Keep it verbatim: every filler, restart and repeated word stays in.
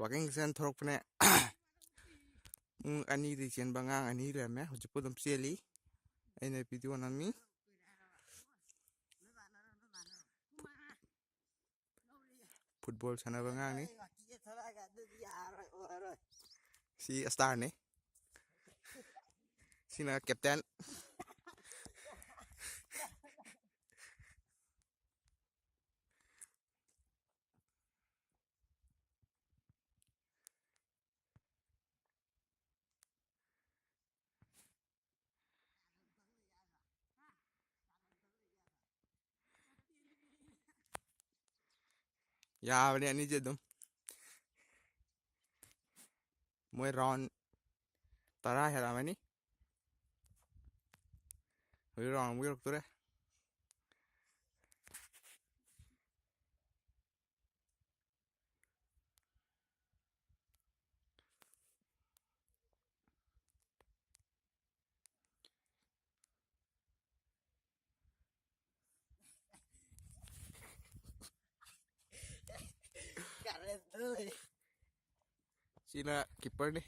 ꯋꯥꯀꯤꯡ ꯆꯦꯟ ꯊꯣꯔꯛꯄꯅꯦ꯫ ꯄꯨꯡ ꯑꯅꯤꯗꯒꯤ ꯆꯦꯟꯕ ꯑꯉꯥꯡ ꯑꯅꯤ ꯂꯩꯔꯝꯃꯦ, ꯍꯧꯖꯤꯛꯄꯨ ꯑꯗꯨꯝ ꯆꯦꯜꯂꯤ꯫ ꯑꯩꯅ ꯚꯤꯗꯤꯑꯣ ꯅꯝꯃꯤ꯫ ꯐꯨꯠꯕꯣꯜ ꯁꯥꯟꯅꯕ ꯑꯉꯥꯡꯅꯤ꯫ ꯁꯤ ꯁ꯭ꯇꯥꯔꯅꯤ꯫ ꯁꯤꯅ ꯀꯦꯞꯇꯦꯟ꯫ ꯌꯥꯕꯅꯦ ꯑꯅꯤꯁꯦ ꯑꯗꯨꯝ꯫ ꯃꯣꯏ ꯔꯥꯎꯟ ꯇꯔꯥ ꯍꯦꯜꯂꯝꯃꯅꯤ꯫ ꯍꯧꯖꯤꯛ ꯔꯥꯎꯟ ꯑꯃꯨꯛ ꯌꯧꯔꯛꯇꯣꯔꯦ꯫ ꯁꯤꯅ ꯀꯤꯞꯄꯔꯅꯤ꯫